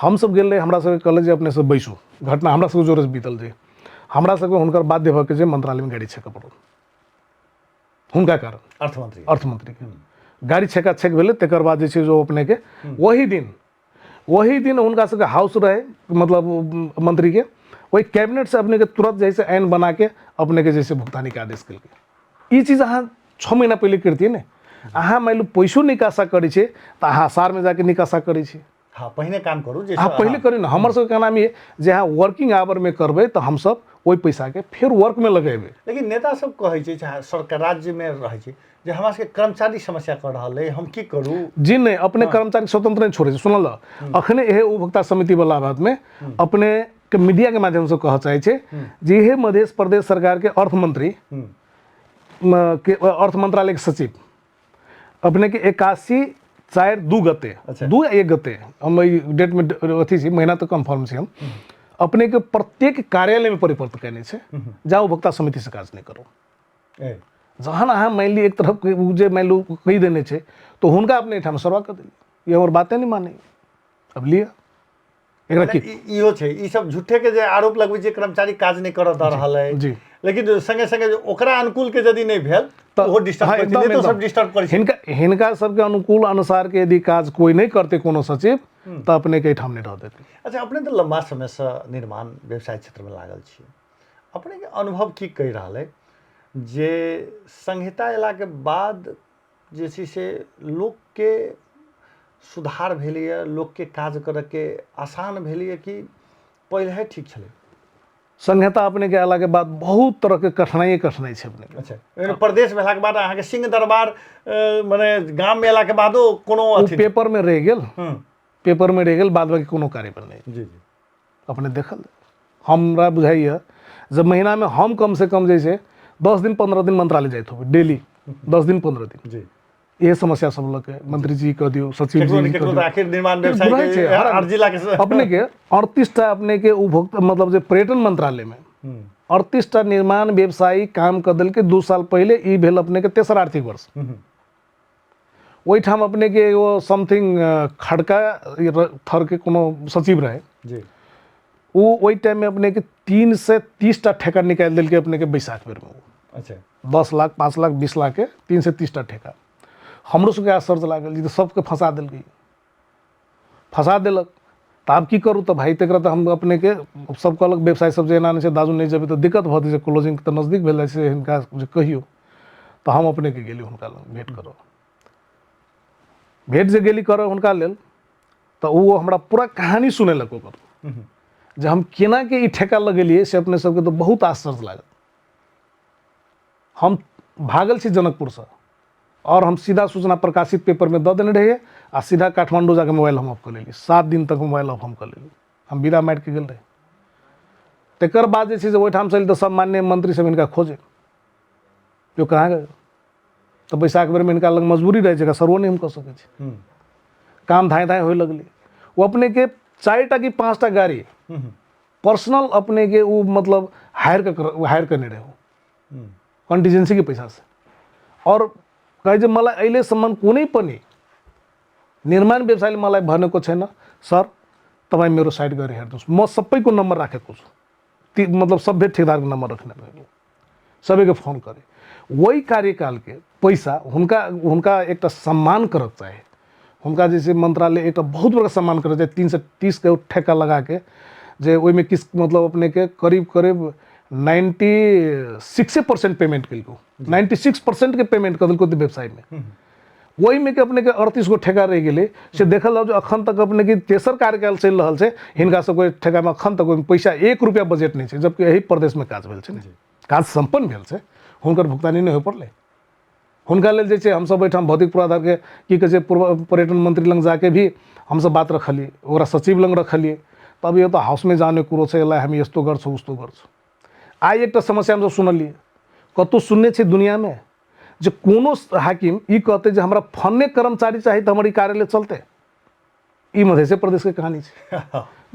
हम सब गेल रहे। हमरा सबके कहले जे अपने सब बैसू, घटना हमरा सबके जोरे बीतल जे हमरा सबके हुनकर बाध्य भऽ के जे मंत्रालय में गाड़ी छेकऽ पड़ल हुनका कारण, अर्थमंत्री के गाड़ी छेका छेक भेलै। तकर बाद जे छै जो अपने के वही दिन हुनका सबके हाउस रहे, मतलब मंत्री के वही कैबिनेट से अपने के तुरंत जैसे ऐन बना के अपने के जैसे भुगतानी के आदेश केलकै। ई चीज अहाँ 6 महीना पहले करतियै ने, अहाँ मान लू पैसो निकासा करै छियै तऽ अहाँ असार में जाके निकासा करै छियै। हाँ, पहिने काम करू जे अहाँ पहिले करू ने। हमर सबके कहना ये जे अहाँ वर्किंग आवर में करबै तऽ हमसब ओहि पैसा के फेर वर्क में लगेबै। लेकिन नेता सब कहै छै चाहे सरकार राज्य में रहै छै जे हमरा सबके कर्मचारी समस्या कर रहल है, हम की करू? जी नहीं, अपने कर्मचारी स्वतंत्र नहीं छोड़े छै। सुनल अखने इहे उपभोक्ता समिति वाला बात में अपने के मीडिया के माध्यम से कह चाहे छै जे इहे मध्य प्रदेश सरकार के अर्थ मंत्री के अर्थ मंत्रालय के सचिव अपने के 81-4-2 गते, अच्छा। 2 या 1 गते हम ई डेट में अथी छी, महीना तो कंफर्म छी हम, अपने के प्रत्येक कार्यालय में परिपत्र केने छै जा उपभोक्ता समिति से काज नहीं करू। जहन अहाँ मान ली एक तरफ उ जे मान लू कहि देने छै तो हुनका अपने एहिठाम सरवा कऽ देलियै, ये हमर बाते नहीं माने। अब लिअ एकरा की इहो छै, ई सब झूठे के जे आरोप लगबै छै कर्मचारी काज नहीं करऽ दऽ रहल है। जी। लेकिन संगे संगे जे ओकरा अनुकूल के यदि नहीं भेल तऽ ओहो डिस्टर्ब हाँ, करै छै, एकदम, नहीं तो सब एकदम। डिस्टर्ब करै छै। हिनका सबके अनुकूल अनुसार के यदि काज कोई नहीं करते कोनो सचिव तऽ अपने के एहिठाम नहीं रह देते। अच्छा, अपने तऽ लम्बा समय से निर्माण व्यवसाय क्षेत्र में लागल छी, अपने के अनुभव की कहि रहल है जे संहिता अयला के बाद जे छै से लोकके सुधार भेलैए, लोकके काज करऽके आसान भेलैए कि पहिले ठीक छलै? संहिता अपने के अयला के बाद बहुत तरह के कठिनाई कठिनाई छै अपने के। अच्छा, यानी प्रदेश भेलाके बाद अहाँके सिंह दरबार मने गाममे अयलाके बादो कोनो ओ अथी पेपर में रहि गेल, पेपर में रहि गेल, बाद बाकी कोनो कार्य पर नहीं। जी जी अपने देखल हमरा बुझाइए जे महीनामे हम कमसँ कम जे छै 10 दिन 15 दिन मंत्रालय जाइत होबै, डेली 10 दिन 15 दिन। इहे समस्या सब लऽ के मंत्री जी कह दियौ, सचिव केकरो जी ने कह केकरो दियौ। तऽ आखिर निर्माण व्यवसाय बुझाइ छै, के हर हर जिला के अपने के 38 टा अपने के उपभोक्ता मतलब जे पर्यटन मंत्रालय में 38 टा निर्माण व्यवसायी काम कऽ देलकै 2 साल पहिले। ई भेल अपने के तेसर आर्थिक वर्ष। ओहिठाम अपने के एगो समथिंग खड़का थर के कोनो सचिव रहे। ओ ओहि टाइम में अपने के 330 टा ठेका निकालि देलकै अपने के बैसाख बेर में। 10 लाख 5 लाख 20 लाख के 330 टा ठेका। हमरो सबके आश्चर्य लागल जे सबके फंसा देलकै, फंसा देलक तऽ आब की करू। तऽ भाइ तकरा तऽ हम अपने के सब कहलक व्यवसाय सब जे एना नहि छै दाजू, नहि जेबै तऽ दिक्कत भऽ जेतै, क्लोजिंग तऽ नजदीक भेल जाइ छै, हिनका जे कहियौ। तऽ हम अपने के गेली हुनका लग भेंट करऽ, भेंट जे गेली करऽ हुनका लेल तऽ ओ हमरा पूरा कहानी सुनेलक ओकर जे हम केना के ई ठेका लगेलियै से अपने सबके तऽ बहुत आश्चर्य लागत। हम भागल छी जनकपुरसँ और हम सीधा सूचना प्रकाशित पेपरमे दऽ देने रहियै आ सीधा काठमांडू जाके मोबाइल हम ऑफ कऽ लेली। 7 दिन तक मोबाइल ऑफ हम कऽ लेली, हम विदा मारिके गेल रही। तकर बाद जे छै से ओहिठामसँ एली तऽ सब माननीय मंत्री सब हिनका खोजे जो कहाँ गए। तऽ बैसाख बेरमे हिनका लग मजबूरी रहै छै, सर्वो नहि हम कऽ सकै छी, काम धाँय धाँय होइ लगलै। ओ अपनेके 4टा कि 5टा गाड़ी पर्सनल अपने के ओ मतलब हायर कर हायर करने रहे कन्टिजेन्सीके पैसासँ। और कहै जे मलाई अहिलेसम्म कुनै पनि निर्माण व्यवसायले मलाई भनेको छैन सर तपाईँ मेरो साइड गएर हेर्नुहोस्, म सबैको नम्बर राखेको छु, ती मतलब सभ्य ठेकेदारको नम्बर रखने रहे, सबैके फोन करे। ओहि कार्यकालके पैसा हुनका हुनका एकटा सम्मान करक चाही, हुनका जे छै मंत्रालय एकटा बहुत बड़का सम्मान करक चाही। 330 के ठेका लगाके जे ओहिमे किस मतलब अपनेके करीब करीब 96% पेमेंट केलको, 96% के पेमेंट कऽ देलको व्यवसायमे। ओहिमे के अपनेके 38 गो ठेका रहि गेलै से देखल जाउ जे अखन तक अपनेके तेसर कार्यकाल चलि रहल छै, हिनका सबके ठेकामे अखन तक ओहिमे पैसा 1 रुपया बजट नहि छै, जबकि एहि प्रदेशमे काज भेल छै ने, काज सम्पन्न भेल छै, हुनकर भुगतानी नहि होइ पड़लै। हुनका लेल जे छै हमसब एहिठाम भौतिक पूर्वाधारके की कहै छै पूर्व पर्यटन मंत्री लग जाके भी हमसब बात रखलियै, ओकरा सचिव लग रखलियै, तब यो तऽ हाउसमे जाने कुरो छै, यसलाई हामी यस्तो गर्छौँ उस्तो गर्छौँ। आइ एकटा समस्या हमसब सुनलियै, कतहु सुनने छै दुनियामे जे कोनो हाकिम ई कहतै जे हमरा फन्ने कर्मचारी चाही तऽ हमर ई कार्यालय चलतै? ई मधेशे प्रदेशके कहानी छै।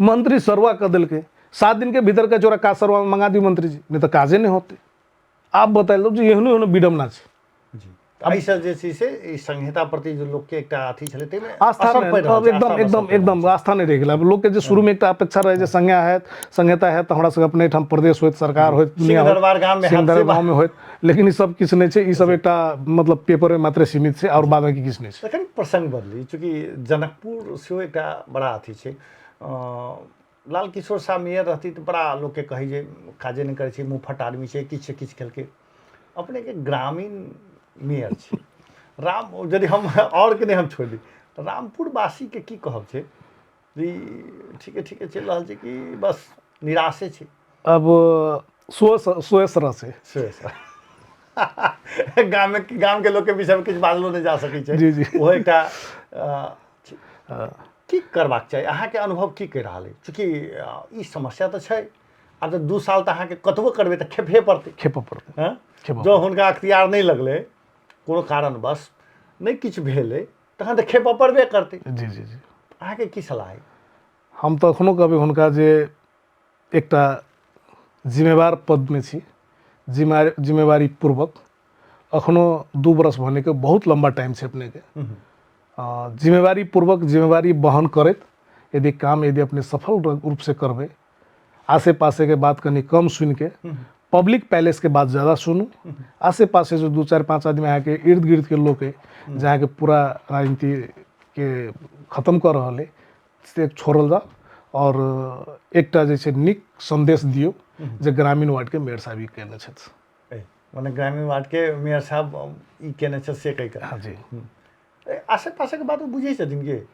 मंत्री सरवा कऽ देलकै 7 दिनके भीतर कहै छै ओकरा काज सरवामे मंगा दियौ मंत्री जी, नहि तऽ काजे नहि होतै। आब बतायल जे एहनो एहनो विडम्बना छै। एहिसँ जे छै से ई संहिता प्रति जे लोकके एकटा अथी छलै ताहिमे आस्था असर पड़ि रहल छै, एकदम आस्थामे एकदम असर पड़ि रहल एकदम आस्था नहि रहि गेलै। आब लोकके जे शुरूमे एकटा अपेक्षा रहै जे संज्ञा हैत, संहिता हैत तऽ हमरा सबके अपने एहिठाम प्रदेश होइत, सरकार होइत, दुनिया होइत, सिंहदरबार गाममे हैत, सिंहदरबार से बात। गाममे होइत, लेकिन ई सब किछु नहि छै। ई सब एकटा मतलब पेपरमे मात्रे सीमित छै आओर बाद बाकी किछु नहि छै। तखन प्रसंग बदली, चूँकि जनकपुर सेहो एकटा बड़ा अथी छै, लाल किशोर साह मेयर रहती तऽ बड़ा लोकके कहै जे काजे नहि करै छै, मुँहफट आदमी छै, किछु किछु केलकै। अपनेके ग्रामीण मेयर छी राम, यदि हम आओर के नहि हम छोड़ि दी तऽ रामपुरवासीके की कहब छै जे ठीके ठीके चलि रहल छै कि बस निराशे छै? अब सोए छै से सर गाममे गामके लोकके विषयमे किछु बाजलो नहि जा सकै छै। जी, जी। ओहो एकटा की करबाक चाही, अहाँके अनुभव की कहि रहल अइ? चूँकि ई समस्या तऽ छै, आब तऽ 2 साल तऽ अहाँके कतबो करबै तऽ खेपहे पड़तै। खेपऽ पड़तै। हँ? खेपऽ जँ हुनका अख्तियार नहि लगलै कोनो कारणवश नहि किछु भेलै तखन तऽ खेपऽ पड़बे करतै। जी जी जी। अहाँके की सलाह अइ? हम तऽ एखनो कहबै हुनका जे एकटा जिम्मेवार पदमे छी, जिम्मेवारी पूर्वक एखनो 2 बरस भनेको बहुत लम्बा टाइम छै अपनेके, जिम्मेवारी पूर्वक जिम्मेवारी वहन करैत यदि काम यदि अपने सफल रूप से करबै, आसे पासे के बात कनि कम सुनिके पब्लिक पैलेस के बात ज़्यादा सुनू, आसे पासे जो 2 4 5 आदमी अहाँके इर्द गिर्द के लोक अइ जे अहाँके पूरा राजनीति के खत्म कऽ रहल अइ से छोड़ल जाउ और एकटा जे छै नीक संदेश दियौ जे ग्रामीण वार्डके मेयर साहब ई केने छथि। मने ग्रामीण वार्डके मेयर साहब ई केने छथि से कहि कऽ। हाँ जी। आसे पासे के बात ओ बुझै छथिन कि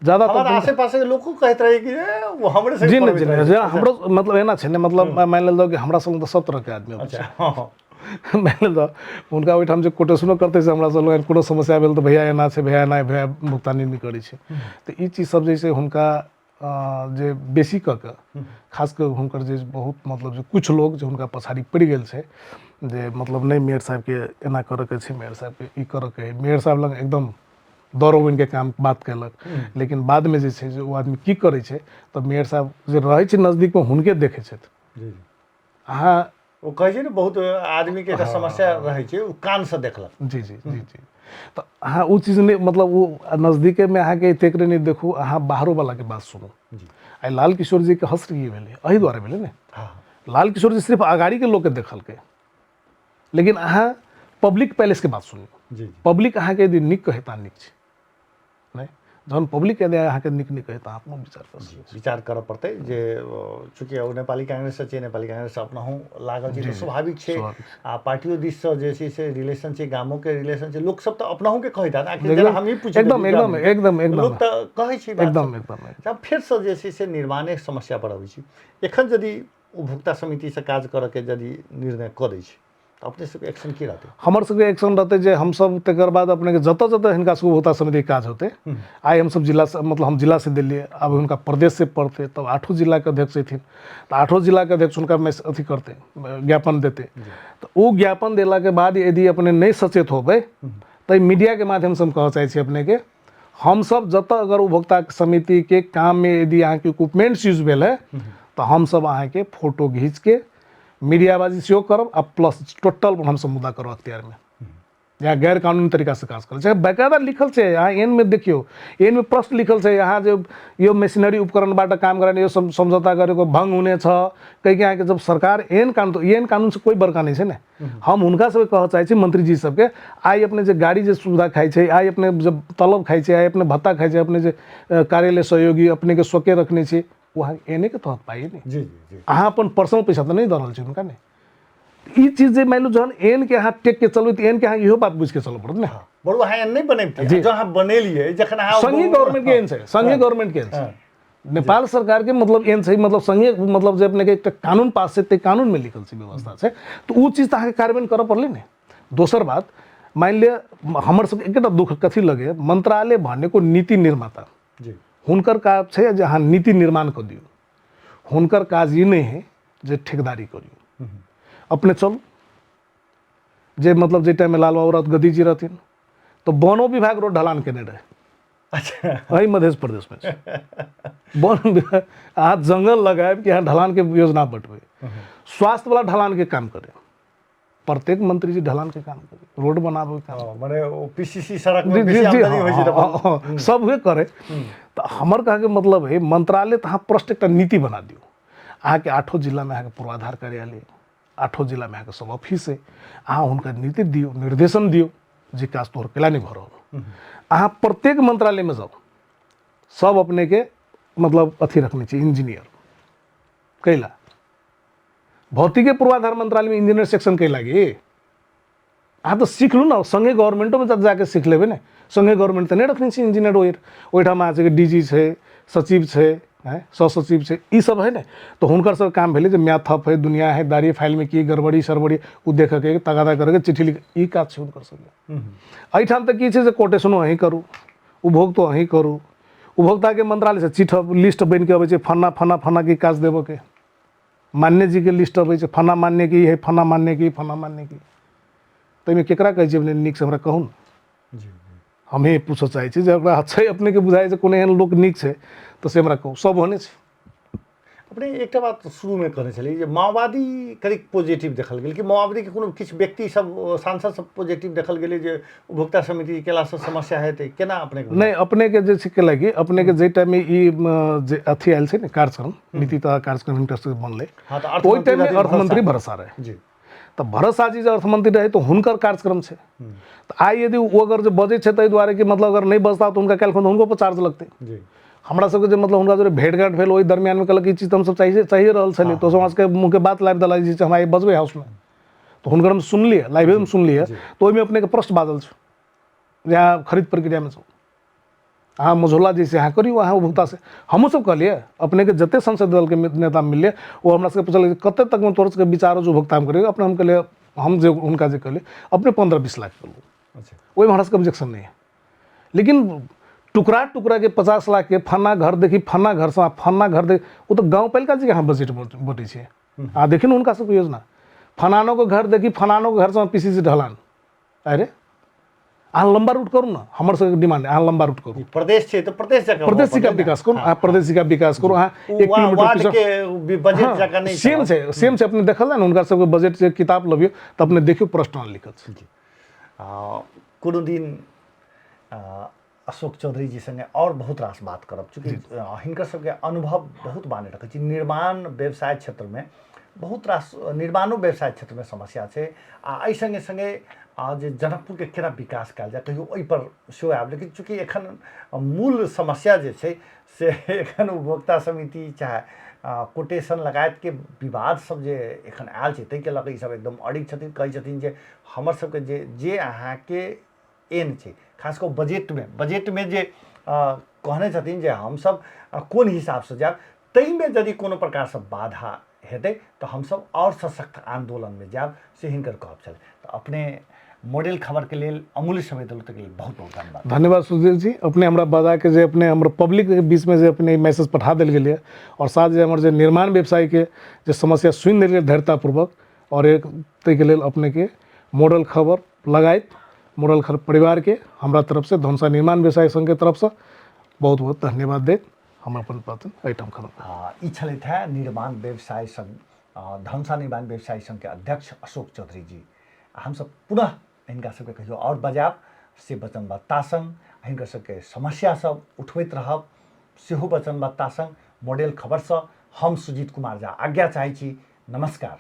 ज्यादा हमर आसे पासे के लोको कहैत रहे कि ओ हमरे से जी नहि जी नहि, हमरो मतलब एना छै ने, मतलब मानि लेल जाउ कि हमरा संग तऽ सब तरहके आदमी अबै छै। अच्छा, मानि लेल जाउ हुनका ओहिठाम जे कोटेशनो करतै से हमरा सब कोनो समस्या भेल तऽ भैया एना छै, भैया एना, भैया भुगतानी नहि करै छै, तऽ ई चीज सब जे छै हुनका जे बेसी कऽ के खास कऽ हुनकर जे बहुत मतलब जे किछु लोग जे हुनका पछाड़ी पड़ि गेल छै जे मतलब नहि मेयर साहबके एना करऽके छै, मेयर साहबके ई करऽके है, मेयर साहब लग एकदम दौड़ो बनिके काम बात केलक, लेकिन बादमे जे छै जे ओ आदमी की करै छै तऽ मेयर साहब जे रहै छै नजदीकमे हुनके देखै छथि। अहाँ ओ कहै छै ने बहुत आदमीके एकटा समस्या रहै छै, ओ कानसँ देखलक। जी जी जी जी तऽ अहाँ ओ चीज नहि मतलब ओ नजदीकेमे अहाँके एतेक नहि देखू, अहाँ बाहरोवलाके बात सुनू। आइ लाल किशोर जीके हस्र की भेलै, एहि दुआरे भेलै ने। लाल किशोर जी सिर्फ अगाड़ीके लोकके देखलकै, लेकिन अहाँ पब्लिक पैलेसके बात सुनू। पब्लिक अहाँके यदि नीक कहै तऽ नीक छै, नहि जहन पब्लिक यदि अहाँके नीक नहि कहै तऽ अहाँ अपनो विचार कऽ सकै छी। विचार करऽ पड़तै जे चूँकि ओ नेपाली कांग्रेससँ छै, नेपाली कांग्रेससँ अपनहु लागल छै तऽ स्वाभाविक छै। आ पार्टियो दिससँ जे छै से रिलेशन छै, गामोके रिलेशन छै, लोकसब तऽ अपनहुके कहैत हैत। आखिर जेना हमही पूछि एकदम एकदम एकदम एकदम लोक तऽ कहै छै एकदम एकदम। जब फेरसँ जे छै से निर्माणेके समस्या पर अबै छी, एखन यदि उपभोक्ता समितिसँ काज करऽके यदि निर्णय कऽ दै छै तऽ अपने सबके एक्शन की रहतै? हमर सबके एक्शन रहतै जे हमसब तकर बाद अपनेके जतऽ जतऽ हिनका सबके उपभोक्ता समितिके काज होतै, आइ हमसब जिलासँ मतलब हम जिलासँ देलियै, आब हुनका प्रदेशसँ पड़तै, तब आठो जिलाके अध्यक्ष अयथिन तऽ आठो जिलाके अध्यक्ष हुनका अथी करतै, ज्ञापन देतै। तऽ ओ ज्ञापन देलाके बाद यदि अपने नहि सचेत होबै तऽ मीडियाके माध्यमसँ हम कहऽ चाहै छी अपनेके, हमसब जतऽ अगर उपभोक्ता समितिके काममे यदि अहाँके इक्विपमेंट्स यूज भेल है तऽ हमसब अहाँके फोटो घीचके मीडियाबाजी सेहो करब आ प्लस टोटल हमसब मुद्दा करब अख्तियारमे, यहाँ गैर कानूनी तरीकासँ काज करै छै। बाकायदा लिखल छै, अहाँ एनमे देखियौ, एनमे प्रश्न लिखल छै, अहाँ जे यो मेसिनरी उपकरणबाट काम गर्ने यो सम्झौता गरेको भङ्ग हुनेछ कहिके अहाँके जब सरकार एहन कानून, तऽ एहन कानूनसँ कोइ बड़का नहि छै ने। हम हुनका सबके कहऽ चाहै छी मन्त्रीजी सबके, आइ अपने जे गाड़ी जे सुविधा खाइ छै, आइ अपने जे तलब खाइ छै, आइ अपने भत्ता खाइ छै, अपने जे कार्यालय सहयोगी अपनेके स्वके रखने छी, ओ अहाँ एने के तहत पाइ ने। जी जी जी अहाँ अपन पर्सनल पैसा तऽ नहि दऽ रहल छी हुनका ने। ई चीज जे मानि लू जहन एन के अहाँ टेक के चलबै तऽ एन के अहाँ इहो बात बुझि के चलऽ पड़त ने। बरू अहाँ एन नहि बनेबतियै, जँ अहाँ बनेलियै जखन अहाँ संघीय गवर्नमेंट के एन छै, संघीय गवर्नमेंट के एन छै, नेपाल सरकार के मतलब एन छै, मतलब संघीय मतलब जे अपने के एकटा कानून पास छै ताहि कानून में लिखल छै व्यवस्था छै, तऽ ओ चीज तऽ अहाँके कार्यान्वयन करऽ पड़लै ने। दोसर बात मानि लिअ हमर सबके एकेटा दुःख कथी लगैए, मन्त्रालय भनेको नीति निर्माता, हुनकर काज छै जे अहाँ नीति निर्माण कऽ दियौ, हुनकर काज ई नहि है जे ठेकेदारी करियौ। अपने चलू जे मतलब जे टाइममे लाल बाबू रहत गदी जी रहथिन तऽ वनो विभाग रोड ढलान केने रहै। अच्छा, एहि मध्य प्रदेशमे छै वन विभाग, अहाँ जंगल लगायब कि अहाँ ढलानके योजना बटबै, स्वास्थ्यवला ढलानके काम करे, प्रत्येक मंत्री जी ढलान के काम करे, रोड बनाबे के काम, माने ओ पीसीसी सड़क में बेसी आमदनी होइ छै तऽ सब उहे करे। तऽ हमर कहके मतलब है मंत्रालय तऽ अहाँ प्रश्न एकटा नीति बना दियौ, अहाँके आठो जिलामे अहाँके पूर्वाधार कार्यालय, आठो जिलामे अहाँके सब ऑफिस है, अहाँ हुनका नीति दियौ, निर्देशन दियौ जे काज तोहर केला नहि भऽ रहल। अहाँ प्रत्येक मंत्रालयमे जाउ, सब अपनेके मतलब अथी रखने छै इंजीनियर, कैला भौतिके पूर्वाधार मंत्रालयमे इंजीनियर सेक्शन कै लागि, अहाँ तऽ सीख लू ने, संगे गवर्नमेंटोमे जाके सीख लेबै ने, संगे गवर्नमेंट तऽ नहि रखने छै इंजीनियर, ओहिठाम अहाँ सबके डी जी छै, सचिव छै, सह सचिव छै, ई सब है ने। तऽ हुनकर सब काम भेलै जे मैथ है, दुनिया है, दारी फाइलमे की गड़बड़ी सड़बड़ी ओ देखऽके, तगादा करऽके, चिट्ठी लिख, ई काज छै हुनकर सबके। एहिठाम तऽ की छै जे कोटेशनो अहीँ करू, उपभोक्तो अहीँ करू, उपभोक्ताके मंत्रालयसँ चिठ लिस्ट बनिके अबै छै फन्ना फन्ना फन्ना की काज देबऽके, मान्य जीके लिस्ट अबै छै फन्ना मान्य की है, फन्ना मान्य की, फन्ना मान्य की, ताहिमे केकरा कहै छियै अपने नीकसँ हमरा कहू ने। हमही पूछऽ चाहै छी जे ओकरा छै अपनेके बुझाइ छै कोनो एहन लोक नीक छै तऽ से हमरा कहू, सब ओहने छै। अपने एकटा बात शुरूमे कहने छलियै जे माओवादी करीब पॉजिटिव देखल गेल कि माओवादीके कोनो किछु व्यक्ति सब सांसद सब पॉजिटिव देखल गेलै जे उपभोक्ता समिति केलासँ समस्या हेतै, केना अपने नहि? अपनेके जे छै केला कि अपनेके जाहि टाइममे ई जे अथी आयल छै ने कार्यक्रम, नीति तथा कार्यक्रम हिनकर सबके बनलै, ओहि टाइममे अर्थमंत्री भरोसा रहै। तऽ भरत शाह जी जे अर्थमंत्री रहै तऽ हुनकर कार्यक्रम छै, तऽ आइ यदि ओ अगर जे बजै छै ताहि दुआरे कि मतलब अगर नहि बजता तऽ हुनका काल्हि हुनको पर चार्ज लगतै। हमरा सबके जे मतलब हुनका जोरे भेट घाट भेल ओहि दरमियानमे कहलक ई चीज तऽ हमसब चाहिए रहल छलियै, तऽ हमरा सबके मुँहके बात लाबि देलक जे हम आइ बजबै हाउसमे, तऽ हुनकर हम सुनलियै, लाइवे हम सुनलियै, तऽ ओहिमे अपनेके प्रश्न बाजल छै जे अहाँ खरीद प्रक्रियामे छौ, अहाँ मझोला जे छै अहाँ करियौ, अहाँ उपभोक्तासँ। हमहूँ सब कहलियै अपनेके जते संसदीय दलके नेता मिललै ओ हमरा सबके पुछलकै कते तकमे तोहर सबके विचार हो उपभोक्तामे करियौ, अपने हम कहलियै, हम जे हुनका जे कहलियै अपने 15-20 लाख कहलहुँ, ओहिमे हमरा सबके ऑब्जेक्शन नहि है, लेकिन टुकड़ा टुकड़ा के 50 लाख के फन्ना घर देखी, फन्ना घर से फन्ना घर देखी, ओ तऽ गाँव पालिका जी अहाँ बजट बटै छै। आ देखियौ ने हुनका सबके योजना, फलानो के घर देखी, फलानो के घर से पीसीसी ढलान। अरे अहाँ लम्बा रूट करू ने, हमर सबके डिमांड अहाँ लम्बा रूट करू। प्रदेश छै तऽ प्रदेश जकाँ प्रदेश का विकास करू, अहाँ प्रदेश का विकास करू। अहाँ 1 किलोमीटर वार्ड के बजट जकाँ नहि। सेम छै, सेम छै। अपने देखल जाय ने हुनका सबके बजट जे किताब लबियौ तऽ अपने देखियौ प्रश्न लिखल छै। कोनो दिन अशोक चौधरी जी संगे और बहुत रास बात करब, चूँकि हिनकर सबके अनुभव बहुत माने रखै छै निर्माण व्यवसाय क्षेत्रमे। बहुत रास निर्माणो व्यवसाय क्षेत्रमे समस्या छै आ एहि संगे संगे जे जनकपुरके केना विकास कयल जाय, कहियो ओहिपर सेहो आयब। लेकिन चूँकि एखन मूल समस्या जे छै से एखन उपभोक्ता समिति चाहे कोटेशन लगायतके विवाद सब जे एखन आयल छै, ताहिके लऽ कऽ ईसब एकदम अड़िग छथिन। कहै छथिन जे हमर सबके जे जे अहाँके एन छै, खास कऽ बजटमे जे कहने छथिन जे हमसब कोन हिसाबसँ जायब, ताहिमे यदि कोनो प्रकारसँ बाधा हेतै तऽ हमसब आओर सशक्त आन्दोलनमे जायब, से हिनकर कहब छलै। तऽ अपने मॉडल खबरके लेल अमूल्य समय देलहुँ, ताहिके लेल बहुत बहुत धन्यवाद। धन्यवाद सुधीर जी, अपने हमरा बजाके जे अपने हमर पब्लिकके बीचमे जे अपने मैसेज पठा देल गेलै और साथ जे हमर जे निर्माण व्यवसायके जे समस्या सुनि देल गेलै धैर्यतापूर्वक, और एक ताहिके लेल अपनेके मॉडल खबर लगाइत मॉडल खबर परिवारके हमरा तरफसँ धनुषा निर्माण व्यवसाय संघके तरफसँ बहुत बहुत धन्यवाद दैत हम अपन बात एहिठाम खत्म। ई छलथि हेँ निर्माण व्यवसाय संघ, धनुषा निर्माण व्यवसाय संघके अध्यक्ष अशोक चौधरी जी। हमसब पुनः हिनका सबके कहियो आओर बजायब से वचनबद्धता संग, हिनकर सबके समस्या सब उठबैत रहब सेहो वचनबद्धता संग। मॉडल खबरसँ हम सुजीत कुमार झा आज्ञा चाहै छी। नमस्कार।